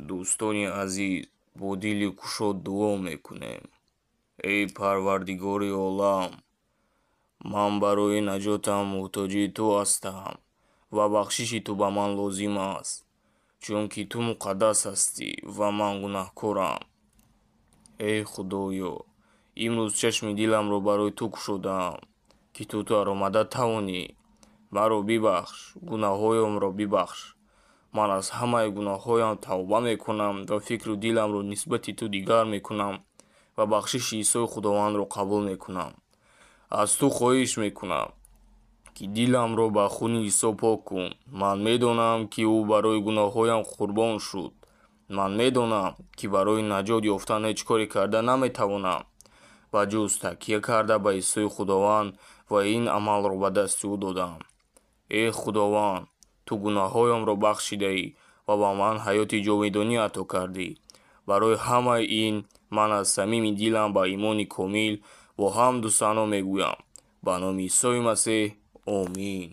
Дӯстони азиз, бо дили кушод дуо мекунем. Эй Парвардигори олам, ман барои наҷотам муҳтоҷи ту ҳастам ва бахшиши ту ба ман лозим аст, чунки ту муқаддас ҳастӣ ва ман гунаҳкорам. Эй Худоё, имрӯз чашми диламро барои ту кушодаам, ки ту даромада тавонӣ. Маро бибахш, гуноҳҳоямро бибахш. Ман аз ҳамаи гуноҳҳоям тавба мекунам ва фикру диламро нисбати ту дигар мекунам ва бахшиши Исои Худовандро қабул мекунам. Аз ту хоҳиш мекунам, ки диламро ба хуни Исо пок кун. Ман медонам, ки ӯ барои гуноҳҳоям қурбон шуд. Ман медонам, ки барои наҷот ёфтан ҳеҷ коре карда наметавонам, ба ҷуз такя карда ба Исои Худованд ва ин амалро ба дасти ӯ додам. Эй Худованд, ту гуноҳҳоямро бахшидаӣ ва ба ман ҳаёти ҷовидонӣ ато кардӣ. Барои ҳамаи ин ман аз самими дилам ба имони комил бо ҳамду сано мегӯям. Ба номи Исои Масеҳ, омин.